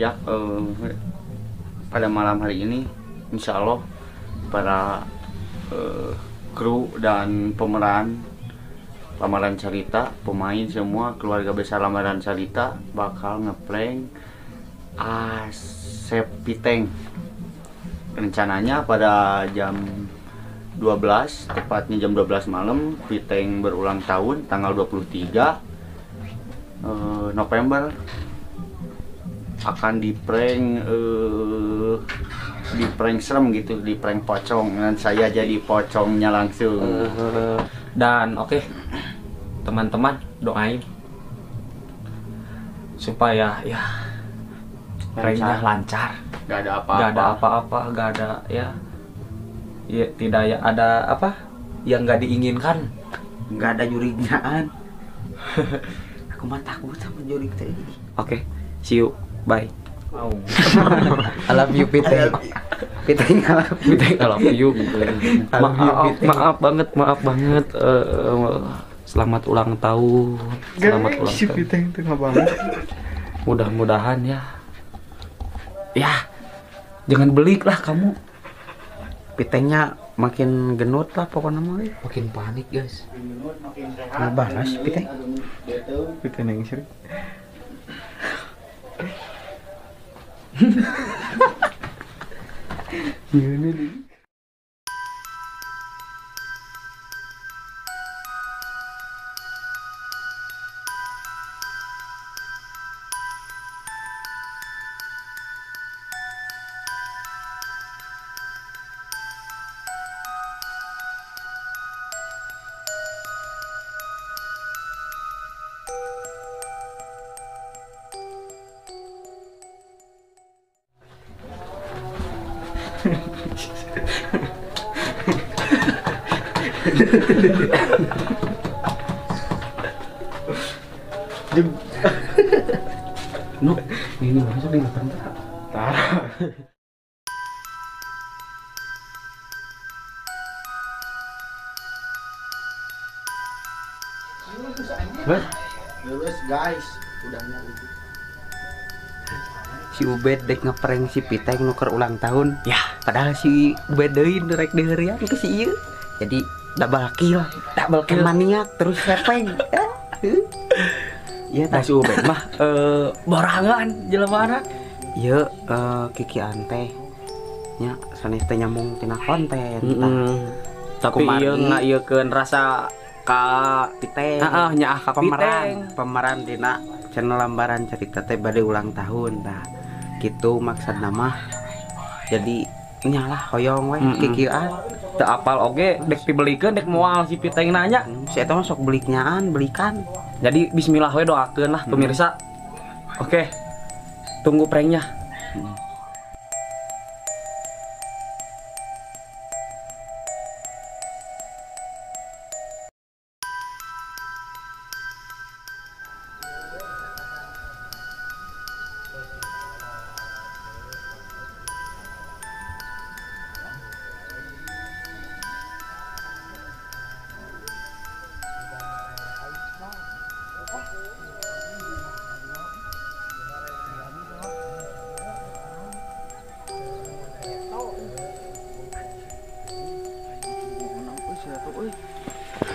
Ya, pada malam hari ini insya Allah para kru dan pemeran Lambaran Carita, pemain semua keluarga besar Lambaran Carita bakal ngeprank Asep Piteng. Rencananya pada jam 12, tepatnya jam 12 malam, Piteng berulang tahun tanggal 23 November akan di-prank, di-prank serem gitu, di-prank pocong, dan saya jadi pocongnya langsung. Dan oke, teman-teman doain supaya ya pranknya lancar, gak ada apa-apa, gak ada apa-apa, gak ada ya, ya tidak ya ada apa yang gak diinginkan, nggak ada jurigaan. Aku mah takut sama jurig tadi. Oke, see you, bye. I love you Piteng. Piteng I love you. Piteng I love you. Maaf, maaf banget, maaf banget. Selamat ulang tahun. Selamat ulang tahun. Piteng tuh nggak banget. Mudah-mudahan ya. Ya, jangan belik lah kamu. Pitengnya makin genut lah pokoknya mah. Makin panik guys. Nggak balas Piteng. Piteng yang sering. Gimana nih? No, ini masuk di bentar. Lulus guys, udahnya itu. Si Ubed dek ngeprank si Piteng nuker ulang tahun. Ya, padahal si Ubed deui rek diheurian ke si ieu. Jadi double kill, double kill maniak terus repeng. Iya, nah, si Ubed mah borangan jelema. Ieu Kiki Ante nya sanes teh nyambung tina konten. Tapi ieu ngaieukeun rasa ka Piteng. Heeh, nyaah ka Piteng. Pemeran dina channel Lambaran Carita teh bade ulang tahun tah. Gitu maksudna mah. Jadi nyalah hoyong we kikian. Teu apal oge dek dibelikeun dek moal si Piteng nanya. Si eta mah sok beliknyaan, belikan. Jadi bismillah we doakeun lah pemirsa. Oke. Tunggu pranknya.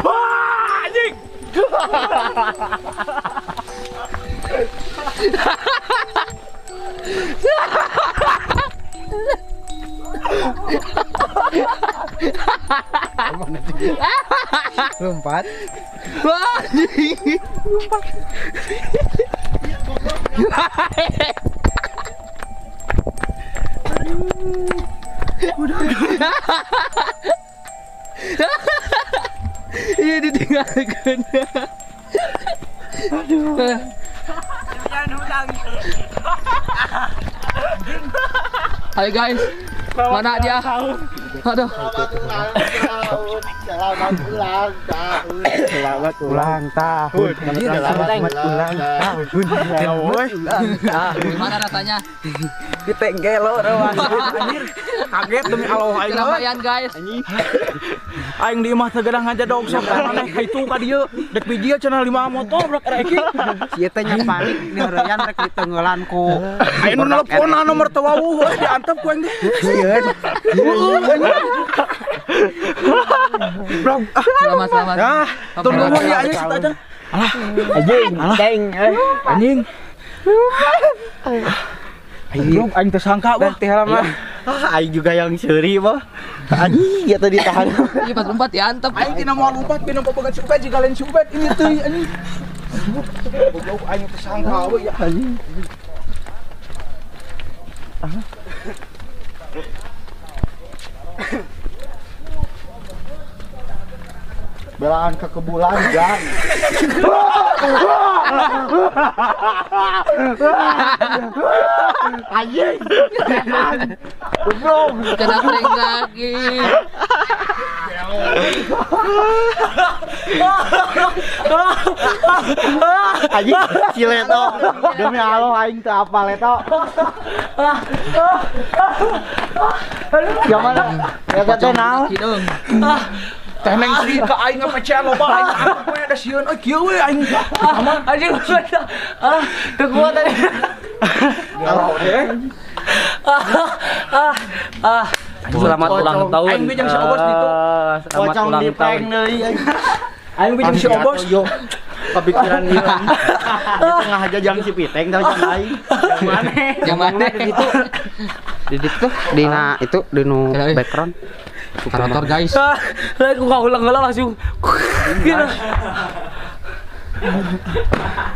Wah, anjing. Lompat. Wah, anjing. Lompat. Udah. Iya ditinggalkan. Aduh. Ayo guys, mana dia? Aduh. Selamat ulang tahun. Selamat ulang tahun. Selamat ulang tahun. Gimana rasanya? Ditenggelo anjir. Kaget demi Allah aing. Lumayan guys. Aing di imah teh gedang ngajadog sok maneh ka itu ka dieu. Dek biji cenah 5 motor brak rek iki. Ieu teh nya panik diheureuyan rek ditenggelan ku. Aing nu nelponan nomor teu wawuh euy diantep ku aing teh. Sieun. Blog. Selamat selamat. Ah, tunggu ya aing aja. Alah, anjing, teng. Anjing. Aing aing tersangka bah. Ah, aing juga yang seuri bah. Anjing, ya tadi tahan. Iya pas lompat diantep. Aing tina moal lompat bina popogan si Ubed jika lain si Ubed ini teuy anjing. Goblok aing tersangka we ya anjing. Belaan kekebulan, Jang. Anjing. Goblok. Kena prank lagi. Anjing, si Leto. Demi Allah aing teu apal Leto. Yang mana? Eta teh naon? Teh Neng Sri ka aing ngapecean loba aing anggap we ada sieun euy kieu we aing. Anjing ah teu kuat tadi. Selamat ulang tahun. Aing bijang si Obos ditu. Selamat ulang tahun. Aing bijang si Obos. Kepikiran dia. Di tengah aja jang si Piteng tau jang aing. Yang mana? Yang mana gitu. Di ditu dina itu dinu background. Karakter guys. Aku nggak ulang-ulang langsung. Gitu.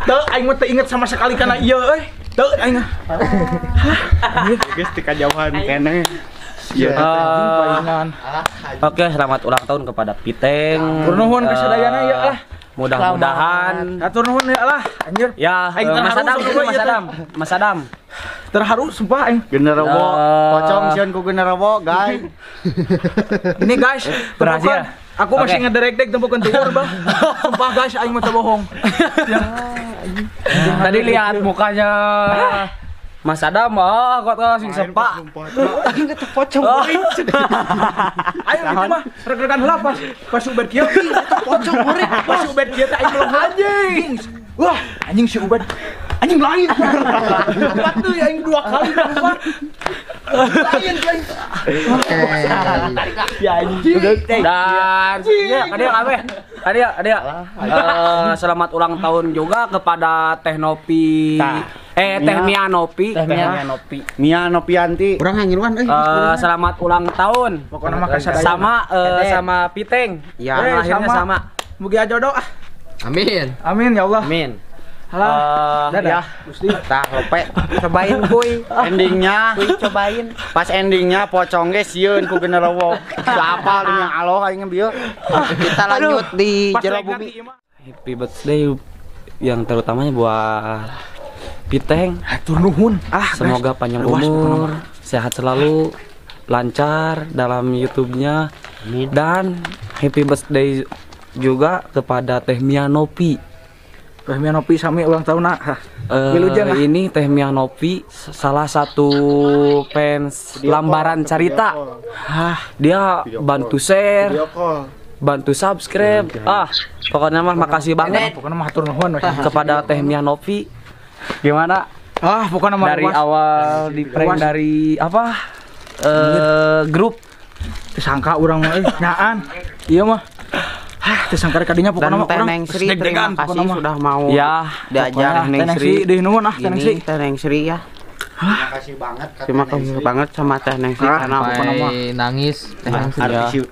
Teu aing mah teu inget sama sekali kana ieu euy. Teu aing. Geus teu kajauhan keneh. Oke, selamat ulang tahun kepada Piteng. Nuhun ka sadayana ya lah. Mudah-mudahan. Hatur nuhun ya lah, anjir. Ya, Mas Adam, Mas Adam, Mas Adam. Terharu sumpah aing. Genderuwo, pocong sieun ku genderuwo, guys. Ini guys, berhasil. Aku masih ngederek-dek tempokeun tuur, Bang. Sumpah guys, aing mah teu bohong. Tadi lihat mukanya Mas Adam, oh, kok langsung sepak. Aing teh pocong. Ayo gitu mah, reg-regan heula pas Ubed kieu, pocong murid. Pas Ubed kieu teh aing belum anjing. Wah, anjing si Ubed. Anjing lain. Empat tuh aing 2 kali lompat. Lain aing. Oke. Ya anjing. Dan ya, ada ada. Selamat ulang tahun juga kepada Teh Nopi. Teh Mia Nopi. Teh Mia Nopi. Mia Nopianti. Urang ngiluan euy. Selamat ulang tahun. Pokokna mah kasadayana. Sama sama Piteng. Ya, akhirnya sama. Mugi jodoh ah. Amin. Amin ya Allah. Amin. Halah. Dadah. Ya. Gusti. Tah lope. Cobain kuy. Endingnya kuy cobain. Pas endingnya pocong ge sieun ku genderuwo. Siapa demi Allah aing bieu. Kita lanjut di jero bumi. Happy birthday yang terutamanya buat Piteng. Hatur nuhun. Ah, semoga panjang umur, sehat selalu, lancar dalam YouTube-nya. Dan happy birthday juga kepada Teh Mia Nopi. Teh Mia Nopi sami ulang tahun nak. Ini Teh Mia Nopi salah satu fans Lambaran Carita. Dia bantu share, bantu subscribe. Ah, pokoknya mah makasih banget. Pokoknya mah hatur nuhun kepada Teh Mia Nopi. Gimana? Ah, pokoknya mah dari awal di prank dari apa? Grup tersangka urang mah nyaan. Iya mah. Hah, tersangka kadinya pokoknya mah urang. Neng Sri terima kasih sudah mau ya diajar Neng Sri. Deui nuhun ah Teh Neng Sri. Teh Neng Sri ya. Terima kasih banget. Terima kasih banget sama Teh Neng Sri karena pokoknya mah nangis Teh Neng Sri.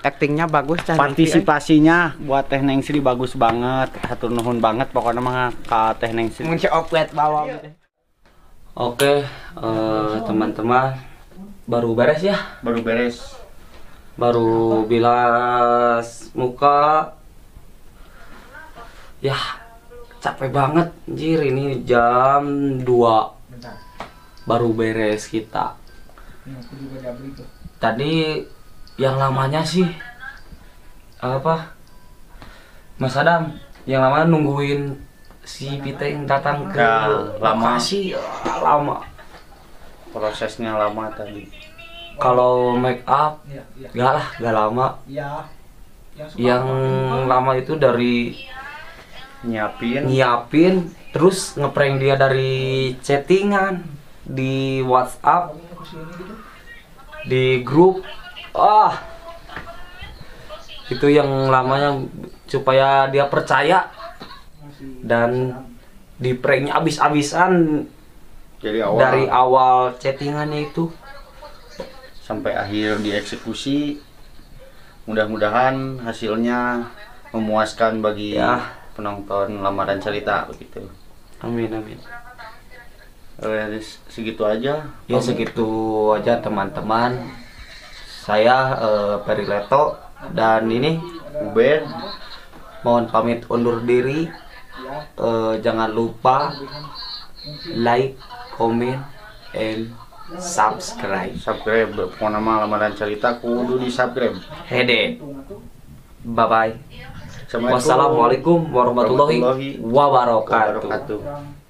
Aktingnya bagus, Teh. Partisipasinya buat Teh Neng Sri bagus banget. Hatur nuhun banget pokoknya mah ka Teh Neng Sri. Mun si opet bawa gitu. Oke, teman-teman, baru beres ya? Baru beres. Baru bilas muka. Ya, capek banget anjir, ini jam 2. Baru beres kita. Tadi yang lamanya sih Apa? Mas Adam yang lama nungguin si Piteng datang ke Ya, lama. lokasi, lama. Prosesnya lama tadi. Kalau make up gak lah, gak lama. Yang lama itu dari Nyiapin, terus ngeprank dia dari chattingan di WhatsApp, di grup. Ah, itu yang lamanya supaya dia percaya dan di pranknya abis-abisan dari awal chattingannya itu sampai akhir dieksekusi. Mudah-mudahan hasilnya memuaskan bagi ya penonton Lamaran Cerita begitu. Amin amin. Segitu aja. Ya segitu aja teman-teman. Saya Peri Leto dan ini Ubed. Mohon pamit undur diri. Jangan lupa like, comment, and subscribe. Subscribe. Pokoknya mah Lamaran Cerita kudu di subscribe. Hede. Bye bye. Wassalamualaikum warahmatullahi wabarakatuh.